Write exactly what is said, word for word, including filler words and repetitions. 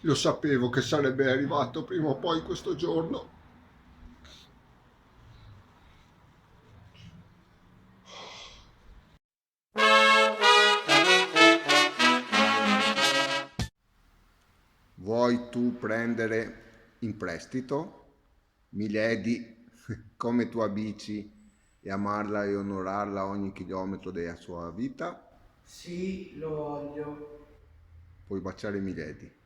Lo sapevo che sarebbe arrivato prima o poi questo giorno. Vuoi tu prendere in prestito? Milady, come tu amici e amarla e onorarla ogni chilometro della sua vita? Sì, lo voglio. Puoi baciare Milady.